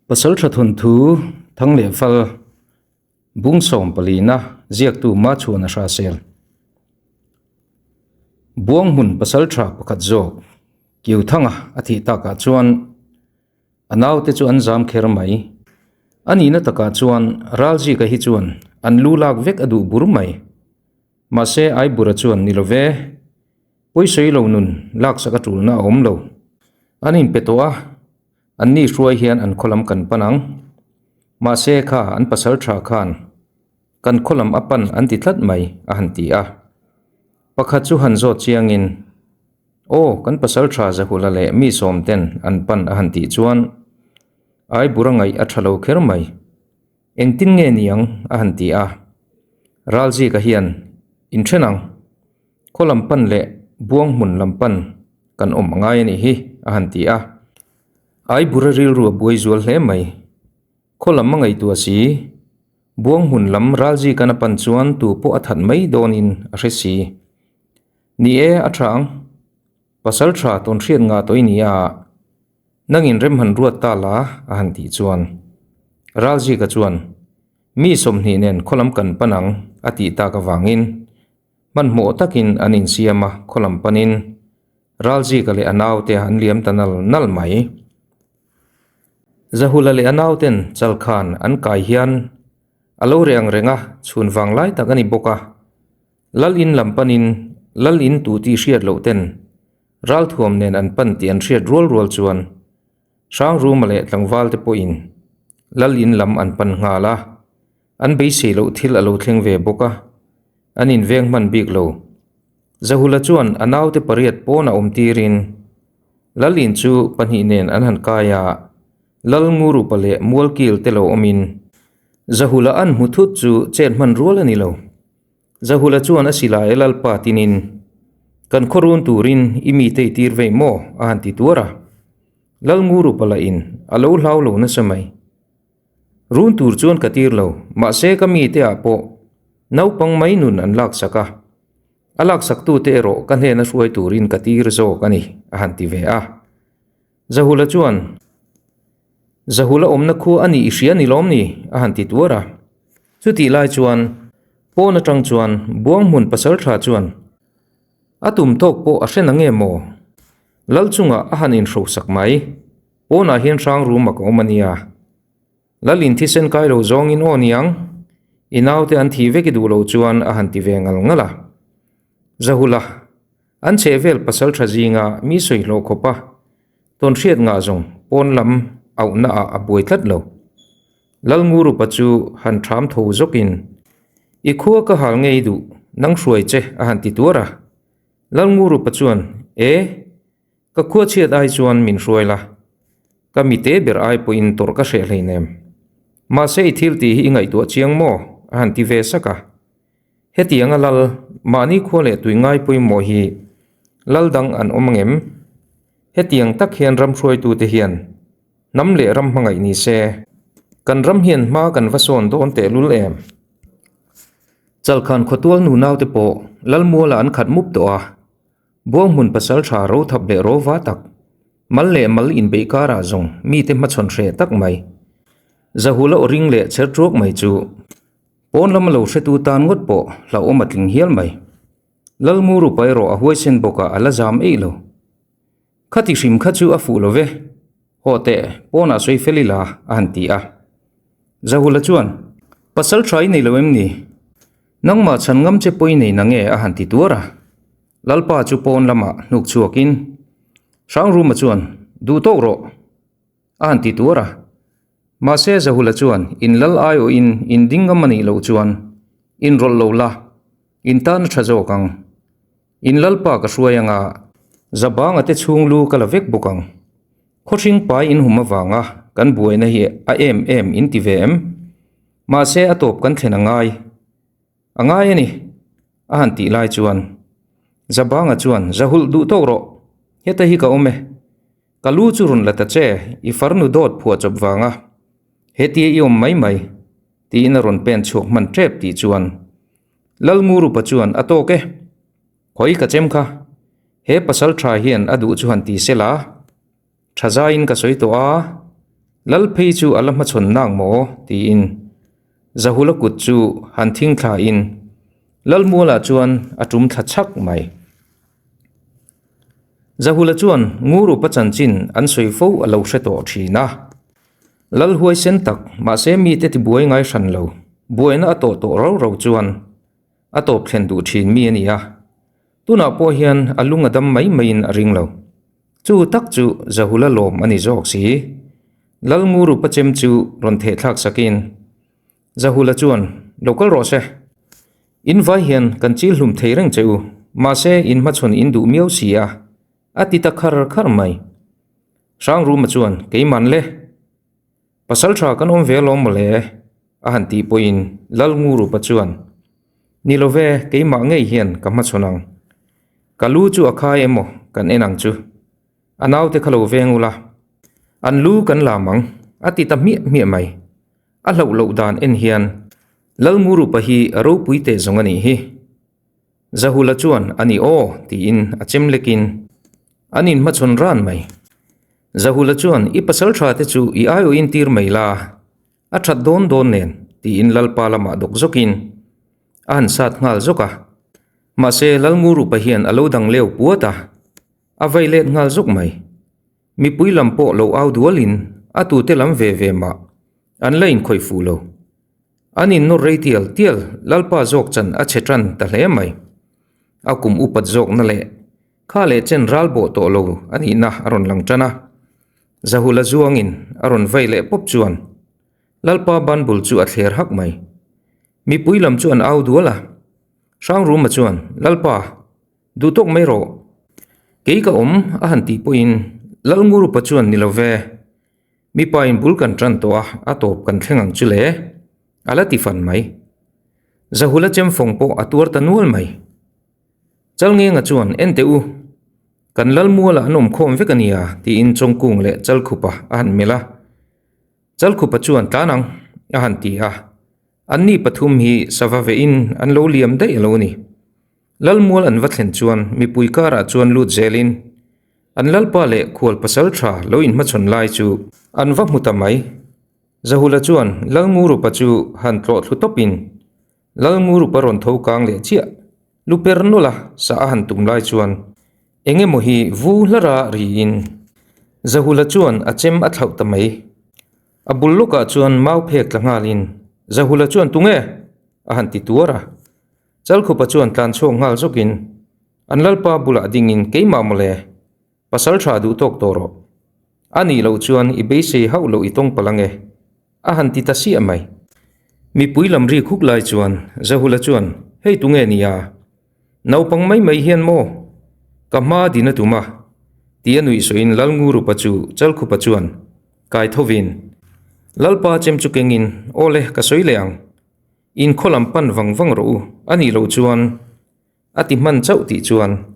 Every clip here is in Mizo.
Pasaltha thawnthu thang leh fal bung sawm palina ziaktu Machhuana Hrasel. Buang hmun pasaltha pakhat zawk Kiuthanga a thih takah chuan a naute chu an zam kher mai. A nihna takah chuan Ralzika hi chuan an lu lak vek a duh bur mai. Mahse Aibura chuan ni lo ve, pawisawi lo nun laksak a tulna a awm lo. An inpe tawh a, An ni hruai hian an khaw lam kan pan ang. Mahse kha an pasal tha khan kan khaw lam a pan an ti tlat mai a han ti a. Pakhat chu han zawt chiangin, Aw, kan pasal tha Zahula leh mi sawm ten an pan a han tih chuan Aibura ngaih a tha lo kher mai. Engtin nge niang a han ti a. Ralzika hian, Inthen ang. Khaw lam pan leh buang hmun lam pan kan awm a ngai a nih hi, a han ti a. Aibura rilru a buai zual hle mai. Khaw lam a ngaihtuah si, buang hmun lam ralzi kan a pan chuan tu pawh a that mai dawnin a hre si. Ni e, a tha ang. Pasal tha tawn hriat ngah tawh i ni a, nangin rem han ruat ta la, a han tih chuan. Ralzika chuan, Mi 20 nen khaw lam kan pan ang, a tih tak avangin Hmanhmawh takin an insiam a, khaw lam panin Ralzika leh a naute an liam ta nal nal mai. Zahula leh a nauten Chalkhan an kai hian a lo reng reng a, chhun vang lai tak a ni bawk a. Lal in lam panin Lal in tu tih hriat loh ten Ralthuam nen an pan tih an hriat rual rual chuan Hrangruma leh tlangval te pawhin Lal in lam an pan nghal a. An beisei loh thil a lo thleng ve bawk a, an inveng hman bik lo. Zahula chuan a naute pariat pawn a awm tirin Lalin chu pahnih nen an han kai a, Lal Ngurupa leh Mualkil te lo awmin Zahula an hmu thut chu chet hman rual a ni lo. Zahula chuan a silai a Lalpa tinin, Kan khaw run turin i mite i tir vei maw? a han ti tuar a. Lal Ngurupa lahin a lo hlau lo nasa mai. Run tur chuan ka tir lo, mahse ka mite ah pawh naupang mai nun an laksak a, a laksak tute erawh ka hnena hruai turin ka tir zawk a ni, a han ti ve a. Zahula chuan, Zahula awmna khua a nih i hria ni lawm ni? a han ti tuar a. Chutih lai chuan pawn atang chuan buang hmun pasal tha chuan a tum tawk pawh a hre na nge maw? Lal chungah a han inhrosak mai. Pawnah hian hrang rum a ka awm a nia. Lalin thisen kai lo zawngin aw niang, i naute an thih vek i duh lo chuan a han ti ve ngal ngal a. Zahula, an chheh vel pasal tha zinga mi sawi hlawh khawp a, tawn hriat ngah zawng pawn lam auhna ah a buai tlat lo. Lalngurupa chu han ṭham tho zawkin, I khua ka hal ngei duh, nang hruai che a han ti tuar a. Lalngurupa chuan, E! Ka khua chhiat ai chuan min hruai la, ka mite ber ai pawhin tawrh ka hreh hleinem. Mahse i thil tih hi i ngaihtuah chiang maw? a han ti ve sak a. Hetianga lal, mahni khua leh tui ngai pawimawh hi lal dang an awm angem? Hetiang tak hian ram hruaitute hian hnam leh ram hmangaih ni se, kan ram hian hma kan va sawn dawn tehlul em? Chalkhan khawtual nunaute pawh Lalmuala an khat mup tawh a. Buang hmun pasal tha ro thap leh ro va tak, mal leh mal inbeih karah zawng mite hmachhawn hreh tak mai. Zahula aw ring leh cher tuak mai chu pawn lama lo hretu tan ngawt pawh hlauhawm a tling hial mai. Lalngurupa erawh a huaisen bawkah a la zam eih lo. Khati hrim kha chu a fuh lo ve, haw teh pawnah sawi fel ila a han ti a. Zahula chuan, Pasal tha i nei lo em ni? Nangmah chhan ngam che pawh i nei na nge a han ti tuar a. Lalpa chu pawn lamah hnuk chhuakin Hrangruma chuan, Duh tawk rawh! a han ti tuar a. Mahse Zahula chuan, In lal aiawhin in ding ngam a nih loh chuan in rawlh lo la, in tan a tha zawk ang. In lalpa ka hruai anga Zabanga te chhung lu ka la vek bawk ang. Khawhring pai in hum avanga kan buaina hi a em em in ti ve em? Mahse a tawp kan thlen a ngai. A ngai a ni, a han tih lai chuan Zabanga chuan, Zahulh duh tawk rawh, heta hi ka awm e. Ka lu chu rawn la ta che, i farnu dawt phuah chawp vanga hetia i awm mai mai, tiin a rawn pen chhuak hman tep tih chuan Lalngurupa chuan a tawk e, khawi ka chem kha, he pasal tha hian a duh chu han ti se la, tha zaiin ka sawi tawh a. Lal phei chu a la hmachhawn nang maw? tiin Zahula kut chu han thing thla in Lalmualah chuan a tum thla chhak mai. Zahula chuan ngur upa chanchin an sawi fo a lo hre tawh thin a. Lal huaisen tak mahse mite tibuai ngai hran lo, buaina a tawh tawh rau rau chuan a tawp thlen duh thin mi a ni a. Tunah pawh hian a lung a dam mai maiin a ring lo. Chu tak chu Zahula lawm a ni zawk si. Lal ngur upa chem chu rawn thehthlak sakin Zahula chuan, Lo kal rawh se. In vai hian kan chil hlum thei reng che u, mahse in hmachhawn in duh miau si a, a ti ta khar khar mai. Hrangruma chuan, Keiman le. Pasal tha kan awm ve alawm mawle, a han tih pawhin Lalngurupa chuan, Ni lo ve, keimah ngei hian ka hmachhawn ang. Ka lu chu a khai emaw kan en ang chu. A naute kha lo veng ula, an lu kan lam ang, a ti ta hmiah hmiah mai. A hlauh loh dan en hian Lalngurupa hi a ropui teh zawng a nih hi. Zahula chuan a ni aw tiin a chem lekin an inhmachhawn ran mai. Zahula chuan i pasal tha te chu i aiawh intir mai la, a that dawn dawn nen tiin Lalpa lamah dawk zawkin a han sat nghal zawk a. Mahse Lalngurupa hian a lo dang leu puat a, a vai let nghal zawk mai. Mipui lam pawh lo au dualin a tute lam ve ve mah an la inkhawih fuh lo. An innawr rei tial tial Lalpa zawk chan a chhe tan ta hle mai. A kum upat zawkna leh kha leh chen ral bawh tawh lo a nihna a rawn lang tan a. Zahula zuangin a rawn vei leh pawp chuan Lalpa banbul chu a thler hak mai. Mipui lam chu an au dual a. Hrangruma chuan, Lalpa, Duh tawk mai rawh. Kei ka awm a han tih pawhin Lalngurupa chuan ni lo ve. Mipa in bul kan tan tawh a, a tawp kan thleng ang chu le. A la ti fan mai. Zahula chemfawng pawh a tuar ta nual mai. Chalngenga chuan en teh u, kan Lalmualah an awm khawm vek a nia tiin Chawngkung leh Chalkhupa a han melh a. Chalkhupa chuan tlan ang a han ti a. Anni pathum hi sava vehin an lo liam daih a lo ni. Lalmual an va thlen chuan mipui karah chuan lut zelin an lalpa leh khual pasal tha lo inhmachhawn lai chu an va hmu ta mai. Zahula chuan Lalngurupa chu han tlawh thlu tawpin Lalngurupa rawn tho kang leh chiah lu per nawlh a sa a han tum lai chuan eng emaw hi vu hlara riin Zahula chuan a chem a thlauh ta mai. A bul lawkah chuan mau phek tla nghalin Zahula chuan tunge? a han ti tuar a. Chalkhupa chuan tlan chhuak nghal zawkin an lalpa bulah dingin keimah mawle, pasal tha duh tawk tawh rawh. A nih loh chuan i beisei hauh loh i tawng palh ange, a han ti ta siah mai. Mipui lam ri khuk lai chuan Zahula chuan, Hei tunge nia? Naupang mai mai hian maw? Ka hma din a tum a, ti a nuih sawiin Lalngurupa chu Chalkhupa chuan kai thovin, Lalpa chem chu kengin, Awle, ka sawi leh ang. In khaw lam pan vang vang rawh u, a nih loh chuan a ti hman chauh tih chuan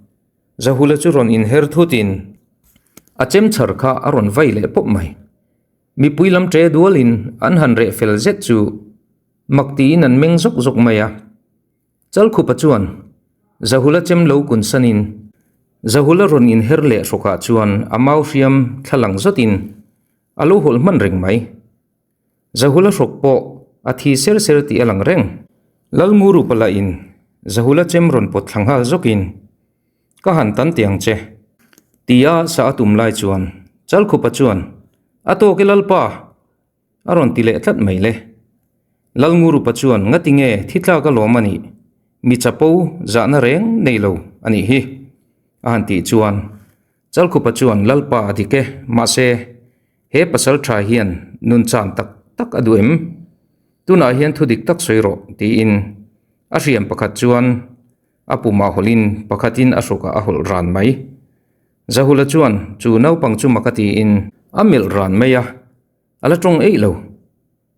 Zahula chu rawn inher thutin a chem chhar kha a rawn vai leh pawp mai. Mipui lam ṭe dualin an han reh fel zet chu mak tiin an meng zawk zawk mai a. Chalkhupa chuan Zahula chem lo kun sanin Zahula rawn inher leh hrawkah chuan a mau hriam thla lang zawtin a lo hawlh hman reng mai. Zahula hrawk pawh a thi ser ser tih a lang reng. Lalngurupa lahin Zahula chem rawn pawt thla nghal zawkin, Ka han tan teh ang che. Tia sa a tum lai chuan Chalkhupa chuan, A tawk e Lalpa! a rawn ti leh tlat mai le. Lalngurupa chuan, Ngati nge thi tlak a lawm a nih? Mi chapo zahna reng nei lo a nih hi, a han tih chuan Chalkhupa chuan, Lalpa a dik e, mahse, He pasal tha hian nun chan tak tak a duh em? Tunah hian thu dik tak sawi rawh, tiin a hriam pakhat chuan a pumah hawlhin pakhatin a hrukah a hawlh ran mai. Zahula chuan chu naupang chu mak a tiin a melh ran mai a, a la tawng eih lo.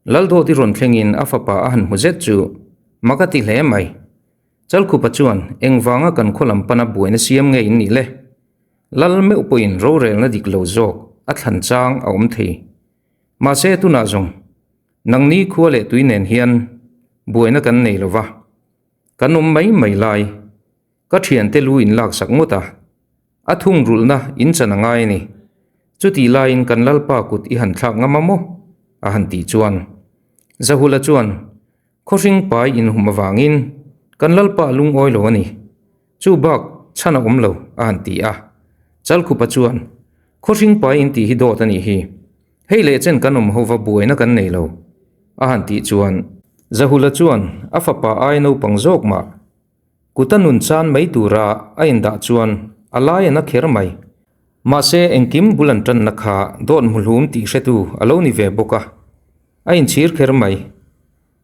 Laldawti rawn thlengin a fapa a han hmu zet chu mak a ti hle mai. Chalkhupa chuan engvanga kan khaw lam pana buaina siam nge in nih le? Lal meuh pawhin rorelna dik lo zawk a thlan chang a awm thei. Mahse tunah zawng, nangni khua leh tui nen hian buaina kan nei lo va, kan awm mai mai lai, ka thiante lu in laksak ngawt a, a thungrulhna in chan a ngai a ni. Chutih laiin kan Lalpa kut i han thlak ngam a maw? a han tih chuan Zahula chuan Khawhring pai inhum avangin kan Lalpa a lungawi lo a ni. Chu bak chhan a awm lo, a han ti a. Chalkhupa chuan, Khawhring pai intih hi dawt a nih hi. Hei leh chen kan awm hova buaina kan nei lo, a han tih chuan Zahula chuan a fapa ai naupang zawk mah Kuta nun chan mai tura a indah chuan a lai a na kher mai. Mahse engkim bul an tanna kha dawt hmuhlum tih hretu a lo ni ve bawk a, a inchhir kher mai.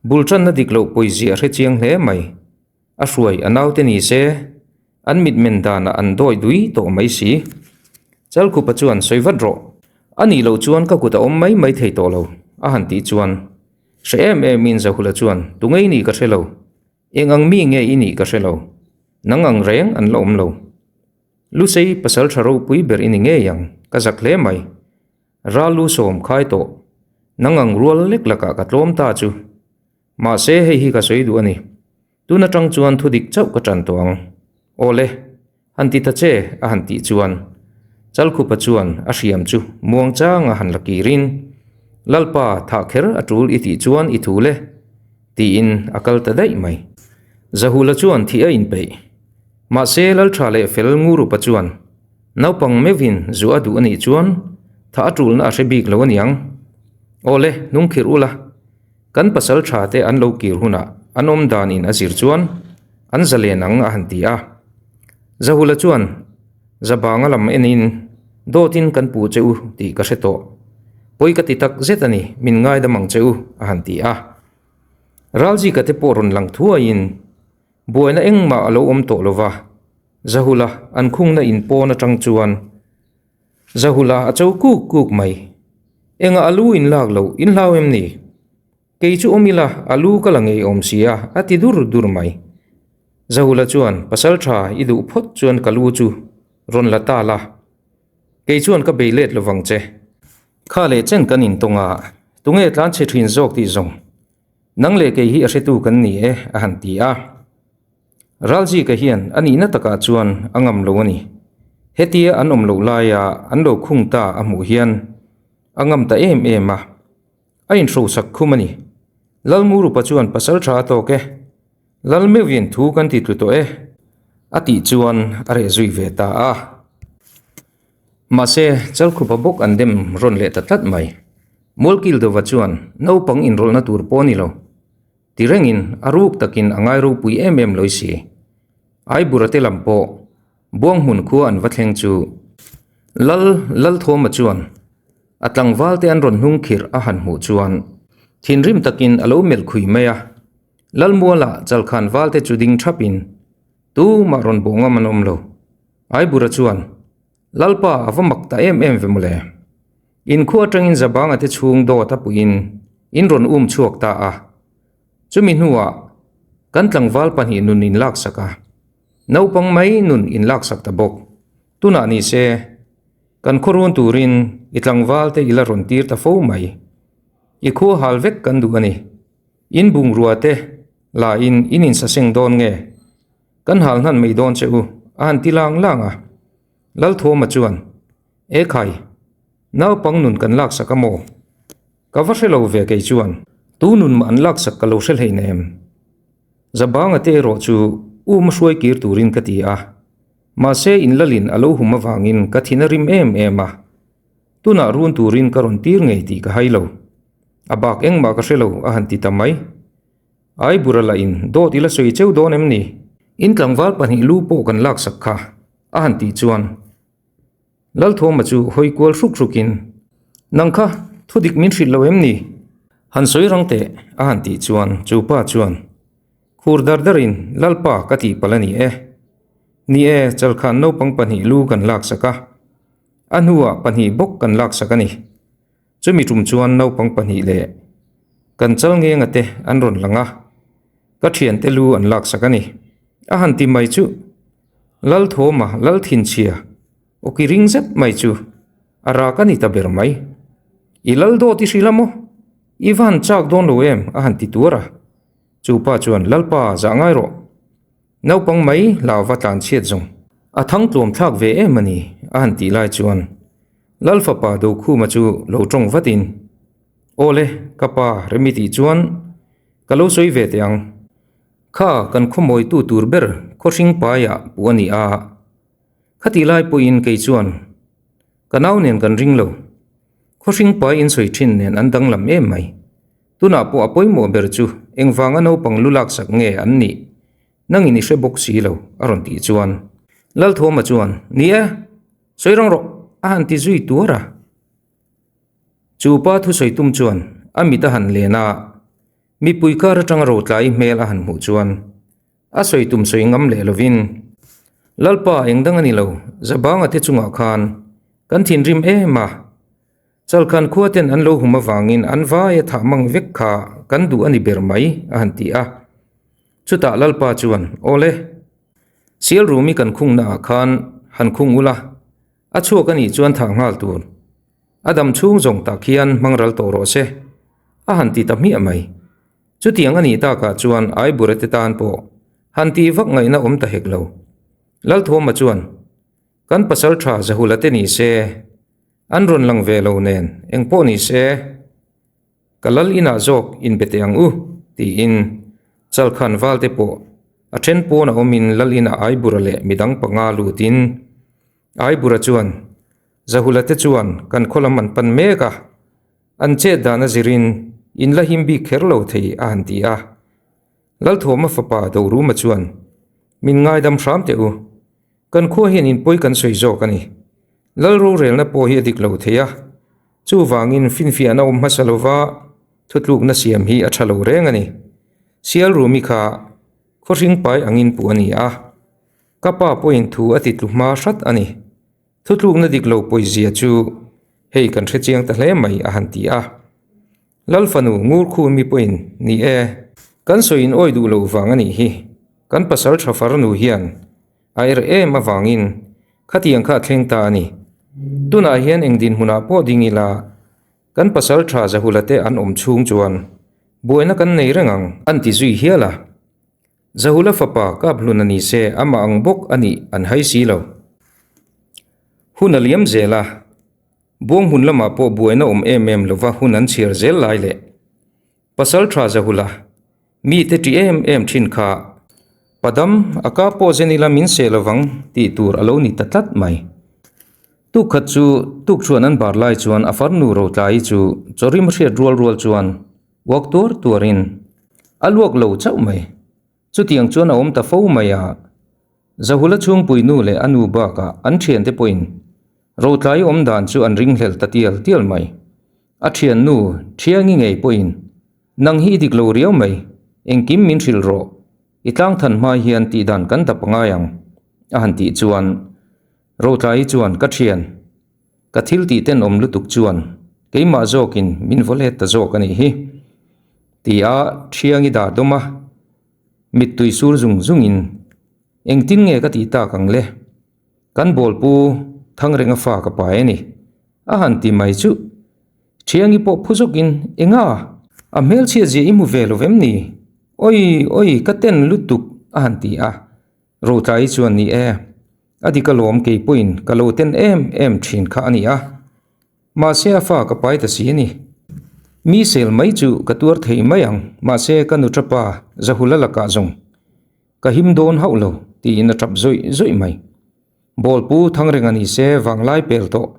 Bul tanna dik loh pawizia a hre chiang hle mai. A hruai a naute ni se, an mitmen danah an dawi dui tawh mai si. Chalkhupa chuan sawi vat rawh, a nih loh chuan ka kut a awm mai mai thei tawh lo, a han tih chuan hre em emin Zahula chuan tunge i nih ka hre lo. Eng ang mi nge i nih ka hre lo, nang ang reng an la awm lo. Lusei pasal tha ropui ber i ni ngei ang, ka zak hle mai. Ral lu sawm khai tawh, nang ang rual lek lakah ka tlawm ta chu. Mahse hei hi ka sawi duh a ni, tun atang chuan thudik chauh ka tan tawh ang. Aw le, han ti ta che a han tih chuan Chalkhupa chuan a hriam chu muang changa han la kirin, Lalpa thah kher a tul i tih chuan i thu le, tiin a kal ta daih mai. Zahula chuan thih a inpeih. Mahse Laltha leh fel Ngurupa chuan naupang meuhin zu a duh a nih chuan thah a tulna a hre bik lo aniang. Aw le, hnungkhirh ula, kan pasal tha te an lo kir hunah an awm danin a zir chuan an zalen ang a han ti a. Zahula chuan Zabanga lam enin dawtin kan puh che u tih ka hre tawh. Pawi ka ti tak zet a ni, min ngaidam ang che u a han ti a. Ralzika te pawh rawn lang thuaiin buaina engmah a lo awm tawh lo va, Zahula an khungna in pawn atang chuan Zahula a cho kuk kuk mai. Engah a lu in lak loh in hlau em ni? Kei chu awm ila, a lu ka la ngei awm si a, a ti dur dur mai. Zahula chuan, Pasal tha, i duh phawt chuan ka lu chu rawn la ta la. Kei chuan ka bei let lovang che. Kha leh chen kan intawng a, tunge tlan chhe thin zawk tih zawng. Nang leh kei hi a hretu kan ni e, a han ti a. Ralzika hian a nihna takah chuan a ngam lo a ni. Hetia an awm loh laia an lo khung ta a hmuh hian a ngam ta em em a. A inhrosak khum a ni. Lalmurupa chuan pasal tha a tawk e. Lal meuhin thu kan ti tlu tawh e. A tih chuan a reh zui ve ta a. Mahse, Chalkhupa bawk an dem rawn leh ta tlat mai. Mualkildova chuan naupang inrawlhna tur pawh a ni lo. Ti rengin a ruk takin a ngai ropui em em lawi si. Aibura te lam pawh Buanghmun khua an va thleng chu Lal Lalthawma chuan A tlangval te an rawn hnung khirh a han hmuh chuan thinrim takin a lo melh khui mai a. Lalmuala chalkhan val te chu ding thap in tumah rawn bawh ngam an awm lo. Aibura chuan, Lalpa a va mak ta em em ve mawle. Inkhua atangin Zabanga te chhung dawt a puiin in rawn um chhuak ta a. Chumi hnuah kan tlangval pahnih nun in laksak a. Naupang mai nun in laksak ta bawk. Tunah ni se. Kan khaw run turin i tlangval te i la rawn tir ta fo mai. I khua hal vek kan duh a ni. In bungrua te la in in insaseng dawn nge? Kan hal hnan mai dawn che u, a han ti lang lang a. Lalthawma chuan, E khai, naupang nun kan laksak a maw? Ka va hre lo ve kei chuan. Tu nun mah an laksak ka lo hre hleinem. Zabanga te erawh chu um hruai kir turin ka ti a. Mahse inlalin a lo hum avangin ka thin a rim em em a, tunah run turin ka rawn tir ngei tih ka hai lo. A bak engmah ka hre lo a han ti ta mai. Ai bura lah in dawt i la sawi cheu dawn em ni? In tlangval pahnih lu pawh kan laksak kha a han tih chuan Lalthawma chu hawi kual hruk hrukin, Nang kha thu dik min hrilh lo em ni? Han sawi rang teh a han tih chuan chu pa chuan Khur dar darin Lalpa ka tih palh a ni e. Ni e, chalkhan naupang pahnih lu kan laksak a, a hnuah pahnih bawk kan laksak a ni. Chumi tum chuan naupang pahnih leh kan chal ngenga te an rawn lang a, ka thiante lu an laksak a ni. A han ti mai chu Lalthawma Lalthinchhia awki ring zet mai chu a rak a ni ta ber mai. I lal dawt i hrilh a maw? I va han chak dawn lo em? a han ti tuar a. Chu pa chuan Lalpa zah ngai rawh. Naupang mai hlauva tlan chhiat zawng. A thang tluam thlak ve em a ni, a han tih lai chuan. Lal fapa Dokhuma chu lo tawng vatin, Aw le, ka pa Remi tih chuan ka lo sawi ve teh ang. Kha kan khawmawitu tur ber khawhring paiah puh a ni a. Khatih lai pawhin kei chuan ka nau nen kan ring lo. Khawhring pai insawi thin nen an danglam em mai. Tunah pawh a pawimawh ber chu engvanga naupang lu laksak nge an nih nangin i hre bawk si lo a rawn tih chuan Lalthawma chuan, Ni e, sawi rang rawh a han ti zui tuar a. Chu pa thusawi tum chuan a mit a han len a, mipui kar atanga rotlai hmel a han hmuh chuan A sawi tum sawi ngam leh lovin, Lalpa eng dang a ni lo, Zabanga te chungah khan kan thinrim em a, Chalkhan khua ten an lo hum avangin an vai a thah mang vek kha kan duh a ni ber mai, a han ti a. Chutah Lalpa chuan, Awle, Sial Rumi kan khungna ah khan han khung ula, a chhuak a nih chuan thah nghal tur. A dam chhung zawng tak hian hmang ral tawh rawh se, a han ti ta hmiah mai. Chutiang a nih takah chuan Aibura te tan pawh han tih vak ngaihna awm ta hek lo. Lalthawma chuan, Kan pasal tha Zahula te ni se, an rawn lang ve lo nen eng pawh ni se, ka lal inah zawk inbe teh ang u, tiin Chalkhan Valte pawh a then pawn a awmin lal inah Aibura leh midang panga lutin Aibura chuan, Zahula te chuan kan khaw lam an pan mek a, An chet dan a zirin in la him bik kher lo thei a han ti a. Lalthawma fapa Doruma chuan, Min ngaidam hram teh u. Kan khua hian in pawi kan sawi zawk a ni. Lal rorelna pawh hi a dik lo thei a. Chuvangin finfiahna awm hmasa lova thutlukna siam hi a tha lo reng a ni. Sial Rumi kha khawhring pai angin puh a ni a. Ka pa pawhin thu a ti tlu hma hrat a ni. Thutlukna dik lo pawizia chu hei kan hre chiang ta hle mai a han ti a. Lal fanu ngur khu mi pawhin ni e, kan sawi in awi duh loh vang a nih hi, kan pasal tha farnu hian a er em avangin khatiang kha a thleng ta a ni. Tunah hian eng dinhmunah pawh ding ila kan pasal tha Zahula te an awm chhung chuan buaina kan nei reng ang an ti zui hial a. Zahula fapa kap hlun a ni se amah ang bawk a nih an hai si lo. Hun a liam zel a, buang hmun lamah pawh buaina awm em em lova hun an chhiar zel lai leh Pasal tha Zahula mite ṭi em em ṭhin kha Padam a ka pawh zen ila min seh lovang tih tur a lo ni ta tlat mai. Tukkhat chu tukṭhuan an bar lai chuan a farnu Rotlai chu chawrim hriat rual rual chuan Uak tuar tuarin a luak lo chauh mai. Chutiang chuan a awm ta fo mai a. Zahula chhungpui nu leh a nu bakah an thiante pawhin Rotlai awm dan chu an ringhlel ta tial tial mai. A thiannu Thiangi ngei pawhin, Nang hi i dik lo riau mai, engkim min hrilh rawh, i tlangthan hma hian tihdan kan dap angai ang, a han tih chuan Rotlai chuan ka thian, Ka thil tih tenawm lutuk chuan keimah zawkin min vaw let ta zawk a nih hi, ti a Thiangi dah dawm a, mittui sur zung zungin engtin nge ka tih tak ang le, kan bawlpu Thangrenga fa ka pai a ni, a han ti mai chu. Thiangi pawh phu zawkin enga a hmelchhia zia i hmu ve lo vem ni? Oi oi ka ten lutuk a han ti a, Rotlai chuan ni e. A dik alawm kei pawhin ka lo ten em em thin kha a ni a, mahse a fa ka pai ta si a ni. Mi sel mai chu ka tuar thei mai ang, mahse ka nu tapa Zahula lakah zawng ka him dawn hauh lo tiin a tap zawih zawih mai. Bawlpu Thangrenga ni se vanglai pel tawh,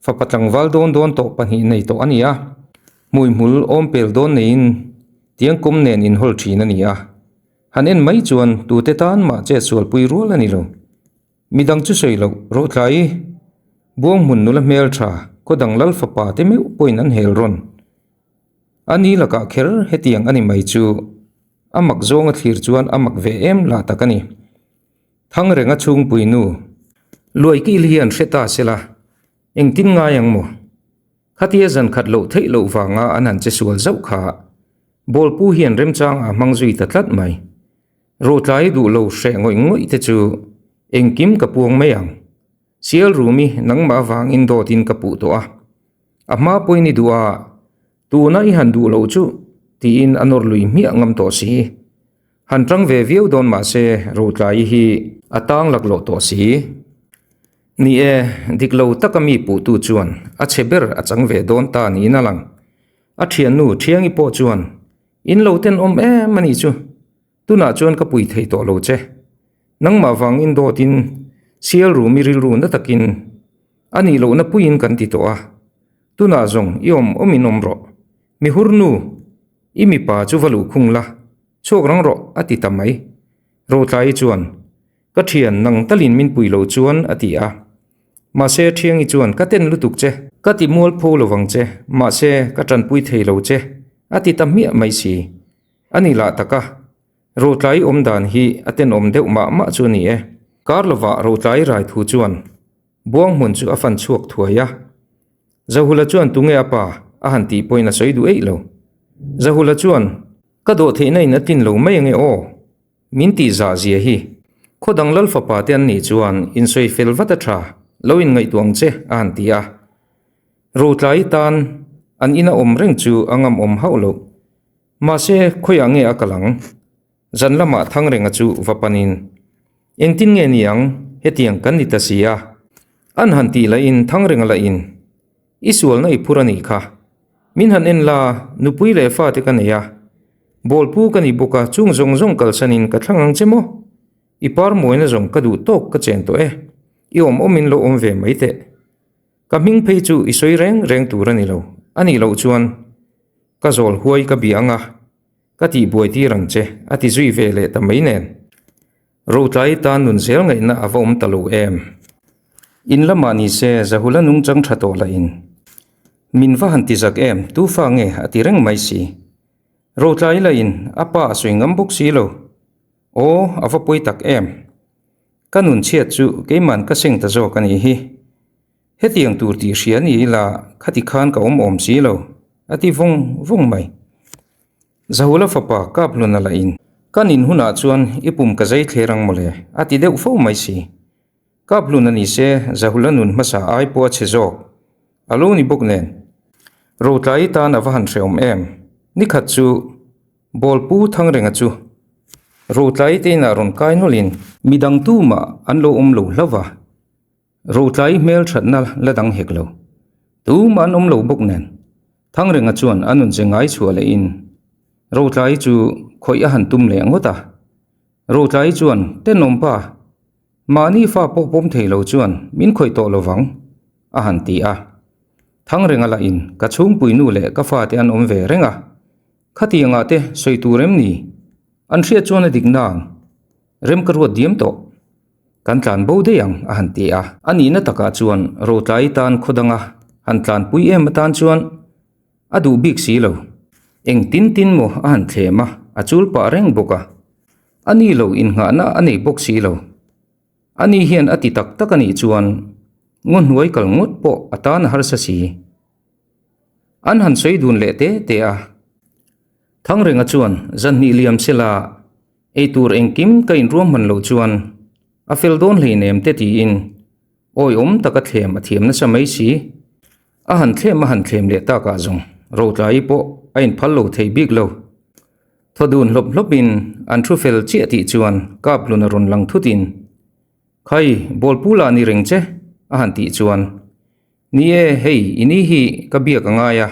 fapa tlangval dawn dawn tawh pahnih nei tawh a ni a, hmuihmul awm pel dawn neiin tiangkawm nen inhawl thin a ni a. Han en mai chuan tute tan mah chet sualpui rual a ni lo. Midang chu sawi loh Rotlai buang hmun nula hmel tha khaw dang lal fapa te meuh pawhin an hel rawn. A ni lakah kher hetiang a ni mai chu a mak zawng a thlir chuan a mak ve em lah tak a ni. Thangrenga chhungpui nu Luaikil hian hre ta sela engtin ngai ang maw? Khatia zan khat loh theih loh vanga an han che sual zauh kha Bawlpu hian remchang a hmang zui ta tlat mai. Rotlai duh lo hreh ngawih ngawih te chu engkim ka puang mai ang. Sial Rumi nangmah avangin dawtin ka puh tawh a. A hma pawhin i duh a, tuna i han duh loh chu tiin a nawr lui hmiah ngam tawh si. Han tang ve viau dawn mah se Rotlai hi a tang laklawh tawh si. Ni e, dik lo taka mi puhtu chuan a chhe ber a chang ve dawn ta niin a lang. A thiannu Thiangi pawh chuan, In lo tenawm em a nih chu, tunah chuan ka pui thei tawh lo che. Nangmah vangin dawtin sial rumi rilru na takin a nih lohna puiin kan ti tawh a, tunah zawng i awm awmin awm rawh. Mi hurnu, i mipa chu va luhkhung la, chhuak rang rawh a ti ta mai. Rotlai chuan, Ka thian, nang talin min pui lo chuan a ti a. Mahse Thiangi chuan, Ka ten lutuk che. Ka ti mualpho lo vang che, mahse ka tanpui thei lo che a ti ta hmiah mai si. A ni lah tak a, Rotlai awm dan hi a tenawm deuh mah mah chu a ni e. Kar lovah Rotlai rai thu chuan Buang hmun chu a fan chhuak thuai a. Zahula chuan tunge a pa a han tih pawhin a sawi duh eih lo. Zahula chuan, Ka dawh theihna in a tlin lo mai ange aw. Min tih zah zia hi. Khaw dang lal fapa te an nih chuan insawi fel vat a tha, lo inngaihtuah ang che a han ti a. Rotlai tan an ina awm reng chu a ngam awm hauh loh. Mahse khawiah nge a kal ang? Zan lamah Thangrenga chu va panin, Engtin nge ni ang, hetiang kan ni ta si a. An han tih lahin Thangrenga lahin, I sualna i phur a nih kha. Min han en la, nupui leh fate ka nei a. Bawlpu ka ni bawk a, chung zawng zawng kalsanin ka thlang ang che maw? I par mawina zawng ka duh tawk ka chen tawh e. I awm awmin lo awm ve mai teh. Ka hming phei chu i sawi reng reng tur a ni lo. A nih loh chuan ka zawl huai ka bia ang a, ka tihbuai tir ang che, a ti zui ve leh ta mai nen. Rotlai tan nun zel ngaihna a va awm ta lo em? In lamah ni se Zahula nungchang tha tawh lah in min va han ti zak em, tu fa nge a ti reng mai si. Rotlai lah in a pa a sawi ngam bawk si lo. Aw, a va pawi tak em. Ka nun chhiat chu keiman ka seng ta zawk a nih hi. Hetiang tur tih hria ni ila khati khan ka awm awm si lo, a ti vawng vawng mai. Zahula fapa Kapluna lah in, Kan in hunah chuan i pum ka zei thler ang mawle, a ti deuh fo mai si. Kapluna ni se Zahula nun hmasa ai pawh a chhe zawk. A lo ni bawk nen. Rotlai tan a va han hrehawm em. Nikhat chu Bawlpu Thangrenga chu Rotlai te inah rawn kai nawlhin midang tumah an lo awm lo hlauh va. Rotlai hmel thatna la dang hek lo. Tumah an awm lo bawk nen. Thangrenga chuan a nun ze ngai chhuah leh in Rotlai chu khawih a han tum leh ngawt a. Rotlai chuan, Tenawm pa, mahni fa pawh pawm thei lo chuan min khawih tawh lo vang, a han ti a. Thangrenga lah in ka chhungpui nu leh ka fate an awm ve reng a. Khatiangah te sawi tur em ni? An hriat chuan a dik nang. Rem ka ruat diam tawh. Kan tlan bo daih ang, a han ti a. A nihna takah chuan Rotlai tan khaw danga han tlanpui em atan chuan a duh bik si lo. Eng tin tin maw a han thlem a, a chul pah reng bawk a. A ni lo innghahna a nei bawk si lo. A ni hian a ti tak tak a nih chuan ngaw hnuai kal ngawt pawh a tan a harsa si. An han sawi dun leh te te a. Thangrenga chuan zanhnih liam sela Eitur engkim ka inruahman loh chuan a fel dawn hleinem te tiin awiawm taka thlem a thiam nasa mai si. A han thlem a han thlem leh takah zawng Rotlai pawh a inphal lo thei bik lo. Thaw dun hlawp hlawpin an thu fel chiah tih chuan Kaplun a rawn lang thutin, Khai, bawlpu lah ni reng che a han tih chuan, Ni e, hei i ni hi ka biak a ngai a,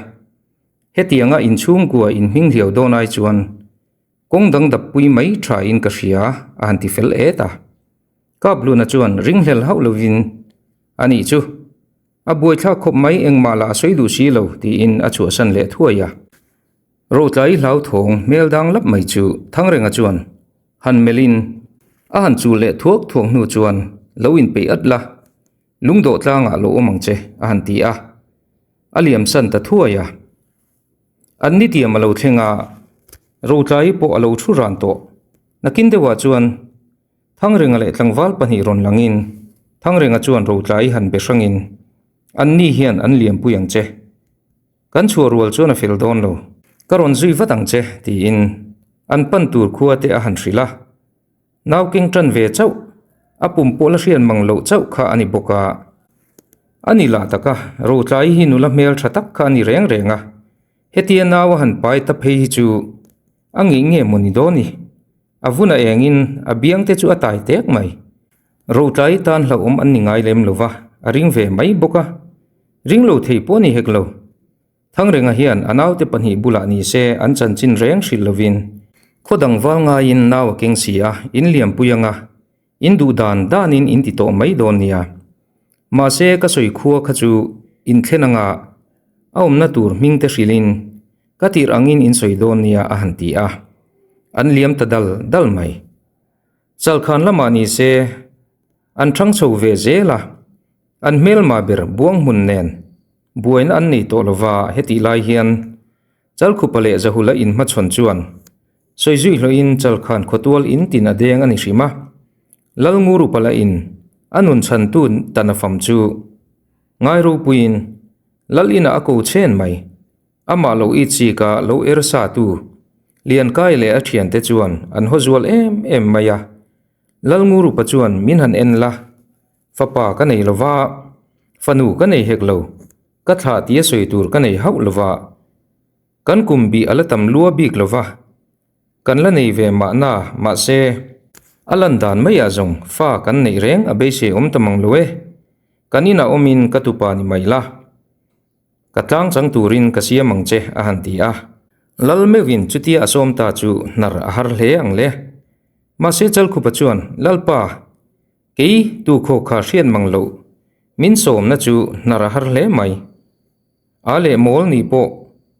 hetianga inchhungkua inhminghliau dawn ai chuan Kawng dang dap pui mai tha in ka hria a han ti fel et a. Kapluna chuan ringhlel hauh lovin, A nih chu, a buaithlak khawp mai engmah lah a sawi duh si lo tiin a chhuahsan leh thuai a. Rotlai hlauthawng hmel dang lap mai chu Thangrenga chuan han melhin a han chul leh thuak thuak hnu chuan lo inpeih at la, lungdawh tlangah lo awm ang che a han ti a. A liamsan ta thuai a. An ni tiam a lo thleng a, Rotlai pawh a lo thu ran tawh. Nakin deuhah chuan Thangrenga leh tlangval pahnih rawn langin Thangrenga chuan Rotlai han be hrangin, An ni hian an liampui ang che. Kan chhuah rual chuan a fel dawn lo. Ka rawn zui vat ang che, tiin an pan tur khua te a han hrilh a. Nau keng tan ve chauh, a pum pawh la hriat mang loh chauh kha a ni bawk a. A ni lah tak a, Rotlai hi nula hmel tha tak kha a ni reng reng a. Hetia nau a han pai ta phei hi chu a ngei nge maw ni dawn i? A vun a engin a biang te chu a tai tek mai. Rotlai tan hlauhawm an ni ngai lem lo va, a ring ve mai bawk a. Ring lo thei pawh a ni hek lo. Thangrenga hian a naute pahnih bulah ni se an chanchin reng hrilh lovin khaw dang val ngaiin nau a keng si a, in liampui anga in duh dan danin in ti tawh mai dawn nia. Mahse ka sawi khua kha chu in thlen anga a awmna tur hming te hrilhin ka tirh angin in sawi dawn nia a han ti a, an liam ta dal dal mai. Chalkhan lamah ni se an thang chho ve zel a, an hmelma ber buang hmun nen buaina an nei tawh lova hetih lai hian Chalkhupa leh Zahula inhmachhawn chuan sawi zui hlawhin Chalkhan khawtual in tin a deng a ni hrim a, Lalngurupa lah in a nun chhantu tan a fam chu ngai ropuiin Lal inah a ko chen mai. Amah lo i chik a lo er sa tu Liankai leh a thiante chuan an haw zual em em mai a. Lalngurupa chuan min han en la, fapa ka nei lova, fanu ka nei hek lo, ka thlah tia sawi tur ka nei hauh lova, kan kum bih a la tam lua bik lova, kan la nei ve mahna mahse a lan dan maiah zawng fa kan neih reng a beisei awm ta mang lo e, kan inah awmin ka tupa ni mai la. Ka tlang chang turin ka siam ang che, a han ti a. Lal meuhin chutia a sawm ta chu hnar a har hle ang le. Mahse Chalkhupa chuan, Lalpa, kei tu khaw kha hriat mang loh, min sawmna chu hnar a har hle mai. A leh mawl nih pawh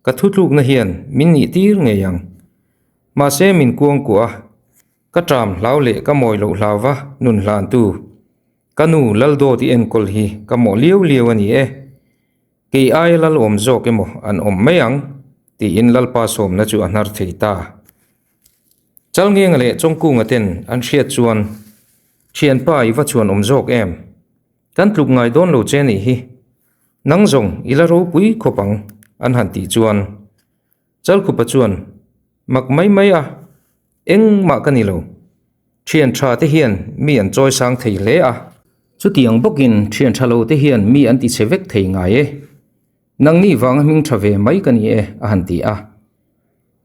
ka thutlukna hian min nih tir ngei ang. Mahse min kuangkuah a, ka ṭam hlau leh ka mawi loh hlauva nun hlantu. Ka nu Laldawt i enkawl hi ka mawh liau liau a ni e. Kei aia lal awm zawk emaw an awm mai ang, tiin Lalpa sawmna chu a hnar thei ta. Chalngenga leh Chawngkunga ten an hriat chuan, Thianpa i va chuan awm zawk em? Kan tluk ngai dawn lo che nih hi. Nang zawng i la ropui khawp ang, an han tih chuan Chalkhupa chuan, Mak mai mai a, engmah ka ni lo. Thian tha te hian mi an chawi sang thei hle a. Chutiang bawkin thian tha lo te hian mi an ti chhe vek thei ngai e. Nangni vanga hming tha ve mai ka ni e, a han ti a.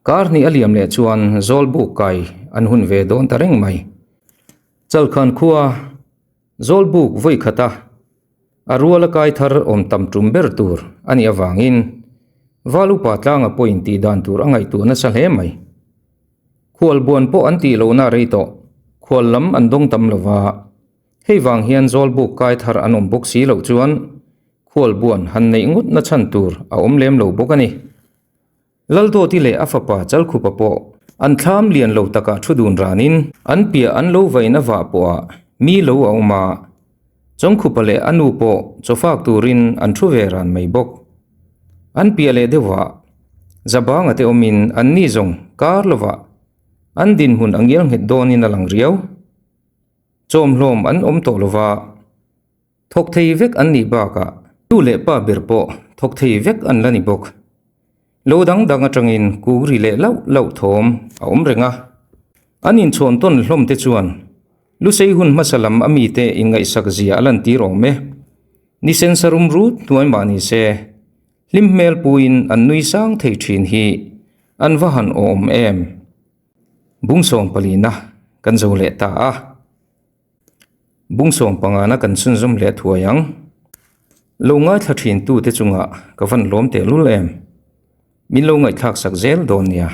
Kar hnih a liam leh chuan Zawlbuk kai an hun ve dawn ta reng mai. Chalkhan khua Zawlbuk vawi khata a ruala kai thar awm tam tum ber tur a nih avangin Val upa tlanga pawhin tih dan tur a ngaihtuah nasa hle mai. Khualbuan pawh an tih lohna a rei tawh, khual lam an dawng tam lo va, hei vang hian Zawlbuk kai thar an awm bawk si loh chuan khualbuan han neih ngawt na chhan tur a awm lem lo bawk a ni. Laldawti leh a fapa Chalkhupa pawh an thlam lian lo takah thu dun ranin an piah an lo vain a vah pawhah mi lo a awm a, Chawngkhupa leh a nu pawh chawfak turin an thu ve ran mai bawk. An piah leh deuhah Zabanga te awmin an ni zawng kar lovah an dinhmun a ngial nghet dawnin a lang riau. Chawmhlawm an awm tawh lova thawk thei vek an nih bakah nu leh pa ber pawh thawk thei vek an la ni bawk. Lo dang dang atangin kuk ri leh lauh lauh thawm a awm reng a. An inchhawn tawn hlawm te chuan Lusei hun hmasa lam a mite inngaihsak zia a lantir awm e. Ni sensa rum rut hnuai mah ni se, hlim hmel puin an nui sang thei thin hi an va han awm em. Bungsawm palina kan zo leh ta a. Bungsawm pangana kan chhunzawm leh thuai ang. Lo ngaithla thin tute chungah ka van lawm tehlul em. Min lo ngaihthlak sak zel dawn nia.